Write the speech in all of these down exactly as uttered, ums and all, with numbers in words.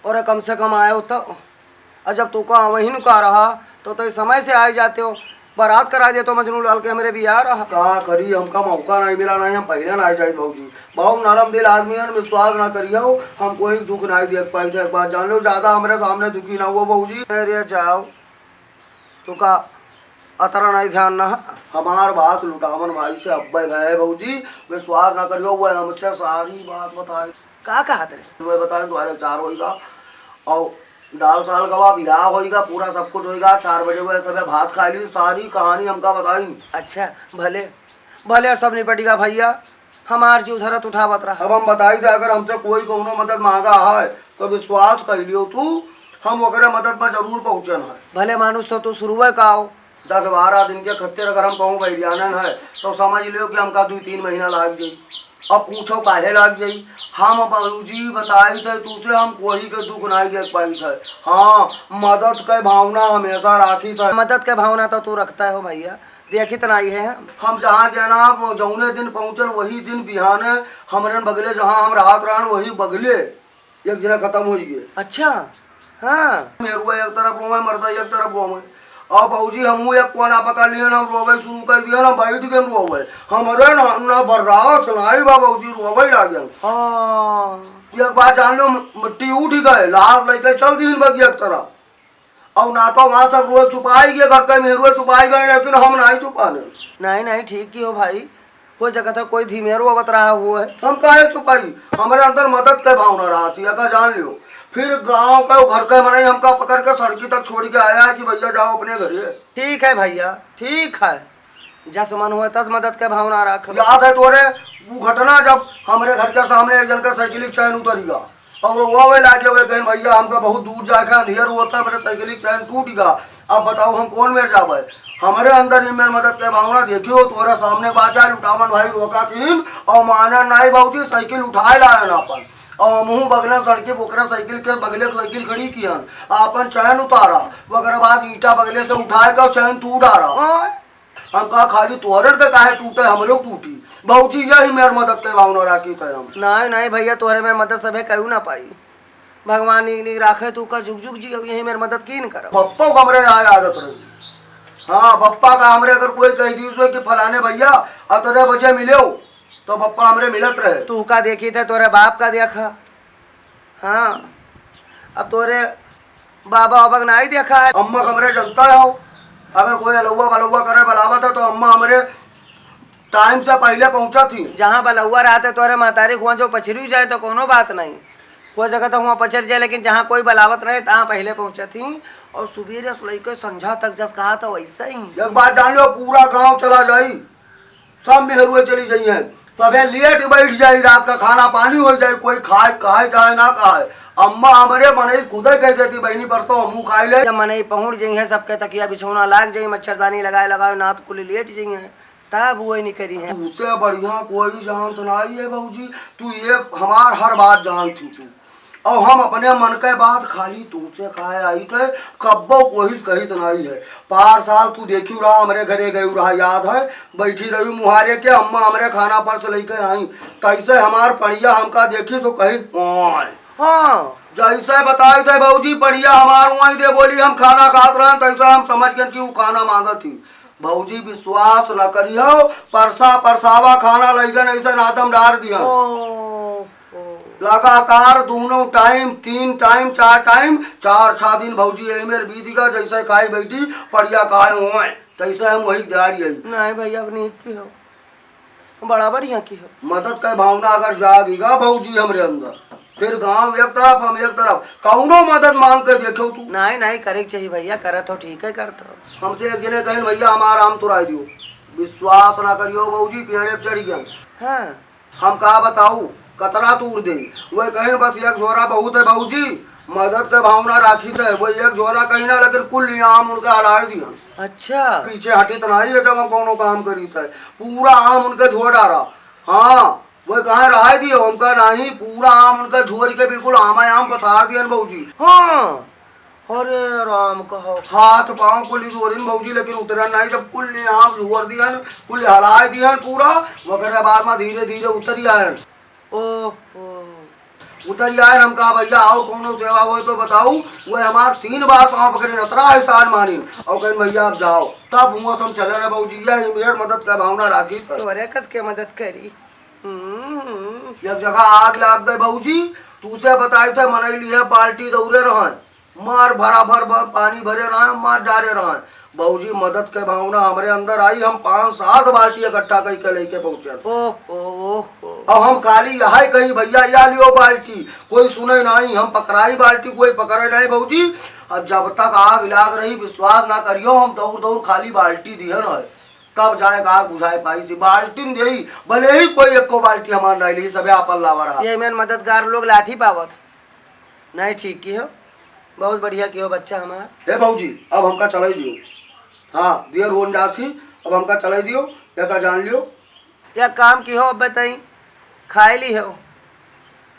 अरे कम से कम आयो तो। और जब तू का वहीं नु का रहा, तो तय समय से आइ जाते हो। बारात करा देतो मजनू लाल के, हमरे बियाह रहा। का करी, हमका मौका नहीं मिला, नहीं हम पहिले ना आइ जाइत भौजी। बहुत नरम दिल आदमी है, विश्वास ना करियो, हम कोई दुख नहीं देख पाइत है। एक बात जान लो, ज्यादा हमरे सामने दुखी ना हुआ भौजी। अरे जाओ, तू का अतरा नहीं ध्यान ना। हमार बात लुटावन भाई से अब्बे भय है भौजी, विश्वास ना करियो, वह हमसे सारी बात बताए। का कहत रहे? वह बताए, तुम्हारे चार होइगा और दाल साल का बियाह होइगा, पूरा सब कुछ होइगा। चार बजे वह तबे भात खाइ ली, सारी कहानी हमका बताई। अच्छा, भले भले, सब निपटिगा भैया, हमार जीव धरत उठावत रहा। अब हम बताइत है, अगर हमसे कोई कौनो मदद मांगा है, तो विश्वास कइ लियो तू, हम ओकरे मदद पर जरूर पहुँचन है। भले मानुष तो तू शुरुए का हो। दस बारह दिन के खत्तिर अगर हम कहूँ बैरियानन है, तो समझ लियो कि हमका दुइ तीन महीना लाग जाई। अब पूछो काहे लाग जाई? हम भौजी बताइत है तू से, हम कोई के दुख नहीं देख पाइत है। हाँ, मदद के भावना हमेशा राखित है। मदद के भावना तो तू रखता हो भैया, देखित नाई है हम। हम जहाँ के ना, जौने दिन पहुँचन, वही दिन बिहाने हमरन बगले, जहाँ हम रहत रहन, वही बगले एक जना खतम होइ गए। अच्छा, हाँ। मेहरुआ एक तरफ रोवे, मर्दा एक तरफ रोवे। और भौजी, हमहू एक कोना पकड़ लिहन, हम रोवे शुरू कर दिहन, हम बैठ गए रोवे। हमरे ना, ना बर्दाश्त नाई बा भौजी, रोवे लागन। हाँ। एक बात जान लो, मिट्टी उठ गए, लाश लेके चल दिहन बगिया की तरफ। और ना तो वहाँ सब रोए छुपाई गए, घर के मेहरुए छुपाई गए, लेकिन हम नहीं छुपाने। नहीं, नहीं, ठीक किहो भाई, हो सकत है कोई धीमेरो अवत रहा हुआ है। हम काहे छुपाई, हमरे अंदर मदद के भावना रहत ही, एका जान लियो। फिर गाँव का घर के मनई हमका पकड़ के सड़की तक छोड़ के आया है कि भैया जाओ अपने घरे। ठीक है भैया, ठीक है, जस मन होए तस मदद के भावना रख। याद है तोरे वो घटना, जब हमरे घर के सामने एक जन का साइकिल की चैन उतरिया और वो रोवे लागे, वे कहें, "भैया, हमका बहुत दूर जाए के अंधियर होता है, मेरे साइकिल की चैन टूट गया, अब बताओ हम कौन मेर जावे?" हमरे अंदर ही मेर मदद के भावना देखियो, तोरे सामने बात जाए, लुटावन भाई रोका किन और माना नाई भौजी, साइकिल उठाए लायन अपन। और हमहू बगले सड़के ओकरे साइकिल के बगले साइकिल खड़ी कियन, अपन चैन उतारा, ओकरे बाद ईंटा बगले से उठाए के चैन तू डारा। हाँ। हम कहा, "खाली तोहरे के काहे टूटे, हमरो टूटी।" भौजी, यही मेर मदद के भावना राखी थे हम। नहीं, नहीं भैया, तोहरे मेर मदद सभे करू ना पाई। भगवान नीक नीक राखे, तू का जुग जुग जी, यही मेर मदद की न करब। बप्पो का हमरे आय आदत रही। हाँ, बप्पा का हमरे अगर कोई कह दी कि फलाने भैया अतने बजे मिले हो, तो बप्पा हमरे मिलत रहे। तू का देखी थे, तोरे बाप का देखा। हाँ, अब तोरे बाबा वाबा के नाई देखा है। अम्मा का हमरे जनता हो, अगर कोई अलौआ बलौआ करे बलावत है, तो अम्मा हमरे टाइम से पहिले पहुँचत ही। जहाँ बलौआ रहत है, तोरे महतारी खुआ जो पछरी जाए, तो कोनो बात नहीं। कोई जगह तो हुआ पछर जाए, लेकिन जहाँ कोई बलावत रहे, तहाँ पहिले पहुँचत ही। और सुबेरे से लेके संझा तक जस कहा था, वैसे ही। एक बात जान लो, पूरा गाँव चला जाई, सब मेहरुए चली जाई हैं, सभे लेट बैठ जाई, रात का खाना पानी हो जाई, कोई खाए, खाए चाहे ना खाए। अम्मा हमरे मनई खुदे कह देती, "बहिनी, पर तो हमहू खाए ले।" जब मनई पहुँच जाई हैं, सबके तकिया बिछौना लाग जाई, मच्छरदानी लगाए लगाए, नात कुल लेट जाई हैं, तब वो नहीं करी हैं। तुझसे बढ़िया कोई जानत नाई है भौजी, तू ये हमार हर बात जानती तू। और हम अपने मन के बात खाली तुमसे कहे आई थे, कब्बो कोई कहित नाई है। पार साल तू देखी रहा, हमरे घरे गई रहा, याद है, बैठी रही मुहारे के, अम्मा हमरे खाना परस लेके आई, तैसे हमार पड़िया हमका देखी सो कही, "ओए।" हाँ। जैसे बताई थे भौजी, पड़िया हमार वहीं दे बोली, हम खाना खात रहन, तैसे हम समझ गए कि वो खाना मांगत ही। भौजी विश्वास न करियो, परसा परसावा खाना लइगन ऐसे नादम डार दिया। ओ, ओ। लगातार दोनों टाइम, तीन टाइम, चार टाइम, चार छह दिन भौजी यही मेर बीत गया, जैसे खाई बैठी, पड़िया खाए हुए, तैसे हम वही डार यही। नहीं भैया, अब नहीं की हो, बड़ा बढ़िया की हो। मदद के भावना अगर जागेगा भौजी हमरे अंदर, फिर गांव एक तरफ, हम एक तरफ, कौनो मदद मांग के देखो तू। नहीं, नहीं, करे के चाहिए भैया, करत हो, ठीक है, करत हो। हमसे एक जने कहिन, "भैया, हमार आम तुराई दियो।" विश्वास ना करियो भौजी, पेड़े पे चढ़ गया। हाँ। हम का बताऊ, कतरा तूर दे। वह कहिन, "बस एक झोरा बहुत है भौजी, मदद के भावना राखी थे।" वह एक झोरा कहीं ना, लेकिन कुल आम उनका हलाड़ दिया। अच्छा। पीछे हटी तो नहीं है, जब हम कौनो काम करी थे, पूरा आम उनके झोर डारा। हाँ। वह कहा, "रहाई दियो।" हमका, "नहीं।" पूरा आम उनका झोर के बिल्कुल आमा आम पसार दियन भौजी। हाँ। अरे राम कहो। हाथ पाँव कुल जोरिन भौजी, लेकिन उतरन नहीं। जब कुल आम झोर दियन, कुल हलाए दियन पूरा, वगैरह बाद में धीरे धीरे उतरी आयन। ओहो। उतरि आए, हम कहा, "भइया, अउर कउनो सेवा होए तो बताउ।" वह हमार तीन बार पाँव पकड़िन, अतरा एहसान मानिन अउर कहिन, "भइया, अब जाव।" तब हुआँ से हम चले रहे भउजी, यह मेर मदद कै भावना राखी थे। तोरे कस के मदद करी। हम्म। एक जगह आग लाग गए भउजी, तूसे बताइत है, मनई लिहे बाल्टी दउरे रहैं, मार भरा भर, भर पानी भरे रहैं, मार डारे रहैं। भउजी, मदद कै भावना हमरे अंदर आई, हम पाँच सात बाल्टी इकट्ठा कइके लइके पहुँचे। ओह, ओह, ओह, ओह। अब हम खाली यहै कही, "भइया, या लियो बाल्टी।" कोई सुने नाहीं, हम पकड़ाई बाल्टी, कोई पकड़े नाहीं भउजी। अउर जब तक आग लाग रही, विश्वास ना करियो, हम दौड़ दौड़ खाली बाल्टी दिहन है, तब जाए के आग बुझाए पाई। सी बाल्टी में देई, भले ही कोई एको बाल्टी हमार नाहीं ली, सभे आपन लावा रहा। यही मेर मददगार लोग लाठी पावत। नाहीं, ठीक किहो, बहुत बढ़िया किहो बच्चा हमार। हे भउजी, अब हमका चलइ दियो। हाँ, देर होन जात ही, अब हमका चलइ दियो, एका जान लियो। या काम किहो, अब बताई, खाइ लिहो।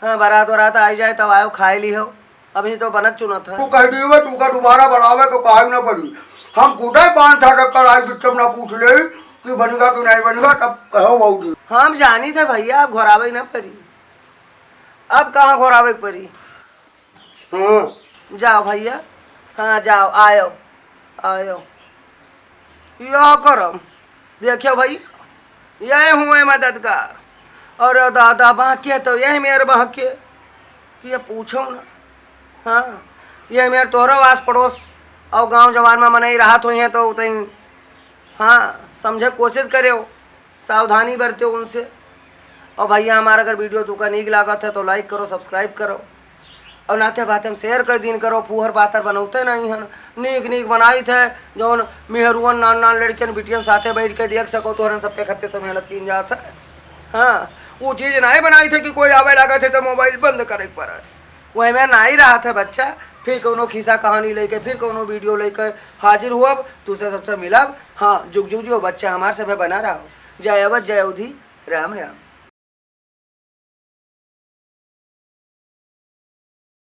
हाँ, बारात वारात आइ जाए तब आयो, खाइ लिहो, अबहीं तो बनत चुनत है। तू कहि दियो बे, तू का दुबारा बनावे को काहे न पड़ी। हम खुदे पाँच छह चक्कर आई, बिच्चम ना पूछ ले कि बनिगा कि नाहीं बनिगा, तब कहो भउजी। हम जानी थे भइया, अब घोरावे न पड़ी। अब कहाँ घोरावे के पड़ी? हाँ। जाओ भइया, हाँ, जाओ, आयो, आयो। या करम, देखियो भइया, यही हुए मददगार। अरे दादा, बाँके तो यही मेर बाँके, कि ये पूछो ना। हाँ, यही मेर तोहरो आस पड़ोस अउर गाँव जवार में मनई रहत होइहैं तो उतई, हाँ, समझे कोशिश करेउ। सावधानी बरतेउ उनसे। अउर भइया, हमार अगर video तुका नीक लागत है तो like करो, subscribe करो, अउर नाते बाते हम share कर दीन करो। फूहर पातर बनउते नाहीं हन, नीक नीक बनाइत है, जौन मेहरुअन नान नान लड़कियन बिटियन साथे बैठ के देख सको, तोहरन सबके खत्ते तो मेहनत कीन जात है। हाँ, वो चीज नाहीं बनाइत है कि कोई आवे लागत है तो mobile बंद करे के पड़े। वही में नाहीं रहत है बच्चा, फिर कउनो खिस्सा कहानी लइके, फिर कउनो video लइके हाजिर हुअब, तुसे सबसे मिलब। हाँ, जुग जुग जियो बच्चा, हमार सभे बना रहो। जय अवध, जय अवधी, राम राम।